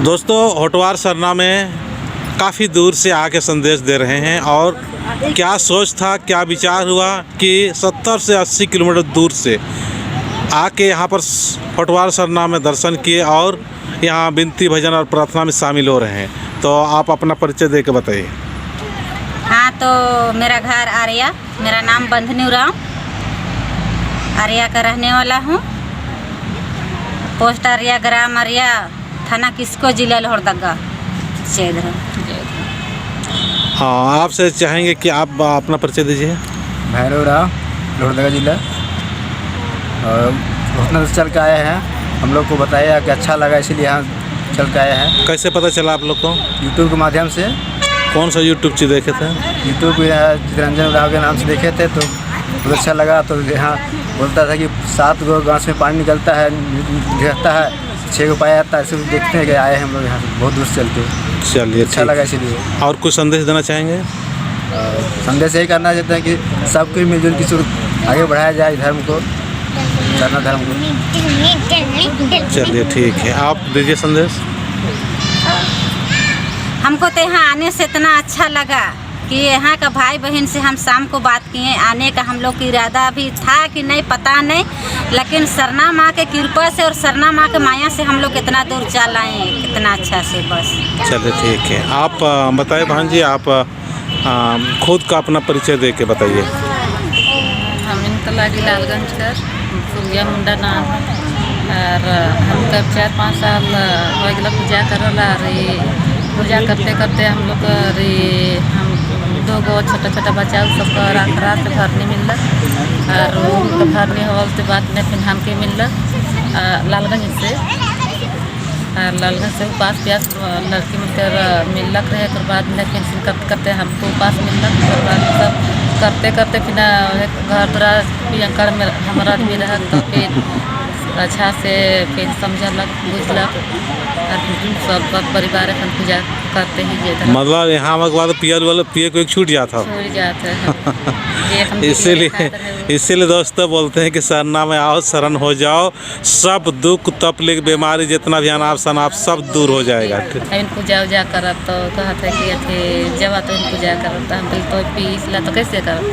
दोस्तों, होटवार सरना में काफ़ी दूर से आके संदेश दे रहे हैं और क्या सोच था, क्या विचार हुआ कि 70 से 80 किलोमीटर दूर से आके यहाँ पर होटवार सरना में दर्शन किए और यहाँ विनती भजन और प्रार्थना में शामिल हो रहे हैं। तो आप अपना परिचय दे के बताइए। हाँ, तो मेरा घर आर्या, मेरा नाम बंधनी उरांव, आर्या का रहने वाला हूँ। पोस्ट आर्या, ग्राम आर्या, थाना किसको, जिला लोहरदगा। जय। हाँ, आपसे चाहेंगे कि आप अपना परिचय दीजिए। भैरव राव, लोहरदगा जिला, और बहुत से चल के आए हैं। हम लोग को बताया कि अच्छा लगा, इसीलिए यहाँ चल के आए हैं। कैसे पता चला आप लोग को? यूट्यूब के माध्यम से। कौन सा यूट्यूब चीज देखे थे? यूट्यूब पे चितरंजन राव के नाम से देखे थे, तो बहुत अच्छा लगा। तो यहाँ बोलता था कि 7 गो गाँव में पानी निकलता है, गिरता है, 6 गो पाया जाता है। ऐसे देखते हैं कि आए हैं हम लोग यहाँ से बहुत दूर से चलते। चलिए, अच्छा लगा इसीलिए। और कुछ संदेश देना चाहेंगे? संदेश यही करना चाहते हैं कि सबको मिलजुल के आगे बढ़ाया जाए धर्म को, सरना धर्म को। चलिए ठीक है, आप दीजिए संदेश। हमको तो यहाँ आने से इतना अच्छा लगा कि यहाँ का भाई बहन से हम शाम को बात किए। आने का हम लोग का इरादा भी था कि नहीं पता नहीं, लेकिन सरना माँ के कृपा से और सरना माँ के माया से हम लोग इतना दूर चल आए, कितना अच्छा से बस। चलिए ठीक है, आप बताइए बहन जी, आप खुद का अपना परिचय दे के बताइए। हम इनका लागी लालगंज कर सूर्या मुंडा नाम, और हम कब 4-5 साल हो गया पूजा करला। अरे पूजा करते करते हम लोग अरे हम 2 गो छोटा छोटा बच्चा सबको रात रात भरनी मिलल, और वो भरनी होल के बाद में फिर हमके मिलल लालगंज से। और लालगंज से उपास प्यास लड़की मिलकर मिलक रहे, फिर बाद में फिर करते करते हमको उपास मिलक। फिर बाद सब करते करते फिर घर द्वार प्रियंकर में हमारा भी रह, तो फिर अच्छा से फिर समझलक बुझलक और सब परिवार अपन पूजा करते ही जे। मतलब यहाँ के बाद पियल वाला पिए को एक छूट जाता, छूट जाता है। इसीलिए इसीलिए दोस्तों बोलते हैं कि सरना में आओ, शरण हो जाओ, सब दुख तकलीफ बीमारी जितना भी अनाप शनाप सब दूर हो जाएगा। इन पूजा उजा करब तो कहते कि अथी जब तो पूजा करब तो हम तो पी इसलिए तो कैसे करब,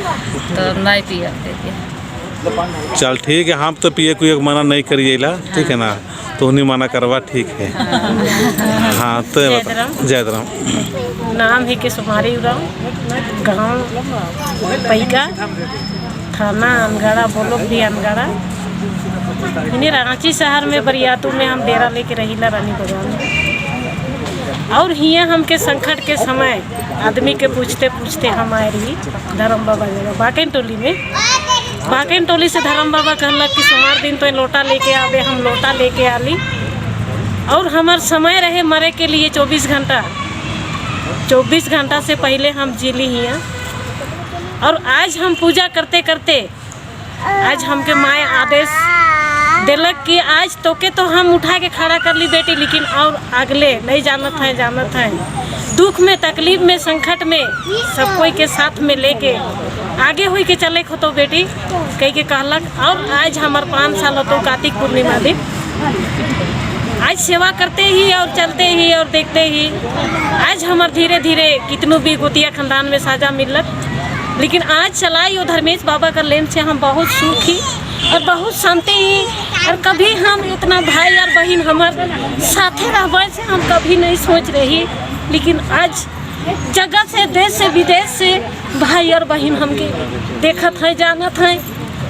तो नहीं पियब। चल ठीक है, हम तो पिए को एक मना नहीं करिएला, ठीक है ना, तो उन्हीं मना करवा, ठीक है। हाँ तो जय राम। नाम है कि सुमारी उरांव, गाँव पैका, थाना अनगाड़ा, ब्लॉक भी अनगाड़ा। इन्हें रांची शहर में बरियातू में हम डेरा लेके रहीला रानी बगान में। और हियाँ हमके संकट के समय आदमी के पूछते पूछते हम आए रही धर्म बाबा जगह बाकेन टोली में। बाकेन टोली से धर्म बाबा कहलक कि सोमवार दिन तो लोटा लेके आवे, हम लोटा लेके आली। और हमार समय रहे मरे के लिए 24 घंटा, 24 घंटा से पहले हम जीली हियाँ। और आज हम पूजा करते करते आज हमके माए आदेश दिलक कि आज तोके तो हम उठा के खड़ा कर ली बेटी, लेकिन और अगले नहीं जानत हैं, जानत हैं दुख में तकलीफ में संकट में सब कोई के साथ में लेके आगे हुई के चले हो तो बेटी कह के कहलक। और आज हमार 5 साल हो तो कार्तिक पूर्णिमा दिन आज सेवा करते ही और चलते ही और देखते ही आज हमार धीरे धीरे कितनों भी गोतिया खानदान में साझा मिलत, लेकिन आज चलाई और धर्मेश बाबा का लेम से हम बहुत सुखी और बहुत शांति ही। और कभी हम इतना भाई और बहन हमार साथे रहबे से हम कभी नहीं सोच रही, लेकिन आज जगह से देश से विदेश से भाई और बहन हमके देखत हैं, जानत हैं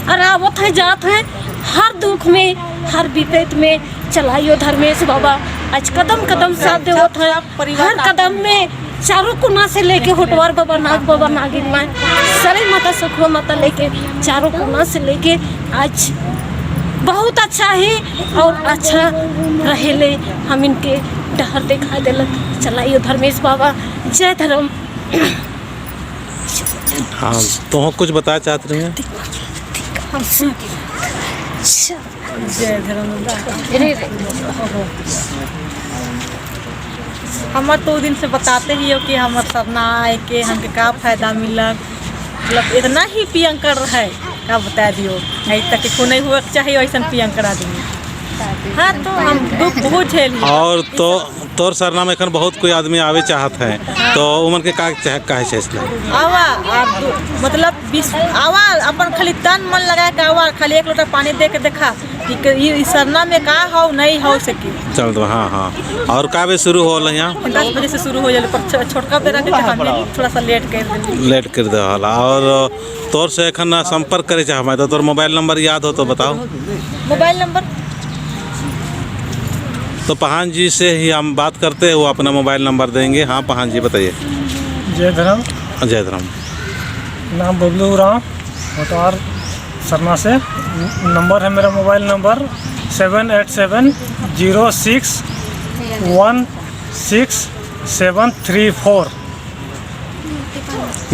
और आवत हैं जात हैं। हर दुख में हर विपत में चलाइयो धर्मेश बाबा आज कदम कदम साथ देवत है। हर कदम में चारों कोना से लेके होटवार बाबा, नाग बाबा, नागिन माँ, सरे माता, सुखवा माता लेके चारों कोना से लेके आज बहुत अच्छा है और अच्छा रहेले। हम इनके डहर दिखा दिलक। चलाइयो धर्मेश बाबा, जय धर्म। हाँ, तो हम कुछ बताना चाहते रही हैं? जय धर्म। हमर तो दिन से बताते ही हो कि हमर सरना आए के हमके का फायदा मिलक। मतलब इतना ही पियंकर रहे, का बता दियो। अभी तक को नहीं हुआ चाहिए ऐसा पियंकर आदमी। हाँ, तो हम दुख बहुत झेली। और तो तोर सरना में एखन बहुत कोई आदमी आवे चाहत है, तो उमन के का काहे छै इसलिए? आवा आप, मतलब आवा, अपन खाली तन मन लगा के आवा। खाली एक लोटा पानी दे के देखा कि ई सरना में का हो, नहीं हो सकी। चल दो। हाँ, और का बजे शुरू हो यहाँ? 10 बजे से शुरू हो जाए, पर छोटका बेरा के हमें थोड़ा सा लेट कर दिली। लेट कर दे होला। और तोर से एखन संपर्क करे चाह तो तोर मोबाइल नंबर याद हो तो बताओ। Mobile number? तो पहान जी से ही हम बात करते हैं, वो अपना मोबाइल नंबर देंगे। हाँ पहान जी, बताइए। जय धर्म। जय धर्म। नाम बबलू राम, होटवार सरना से। नंबर है मेरा मोबाइल नंबर 7870616734।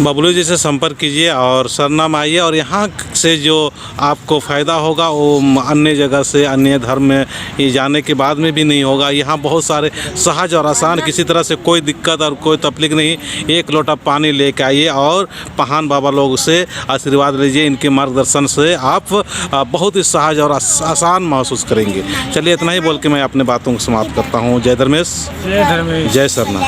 बबलू जी से संपर्क कीजिए और सरना में आइए और यहाँ से जो आपको फ़ायदा होगा, वो अन्य जगह से, अन्य धर्म में ये जाने के बाद में भी नहीं होगा। यहाँ बहुत सारे सहज और आसान, किसी तरह से कोई दिक्कत और कोई तकलीफ नहीं। एक लोटा पानी लेके आइए और पहान बाबा लोग से आशीर्वाद लीजिए। इनके मार्गदर्शन से आप बहुत ही सहज और आसान महसूस करेंगे। चलिए, इतना ही बोल के मैं अपने बातों को समाप्त करता हूँ। जय धर्मेश। जय धर्मेश। जय सरना।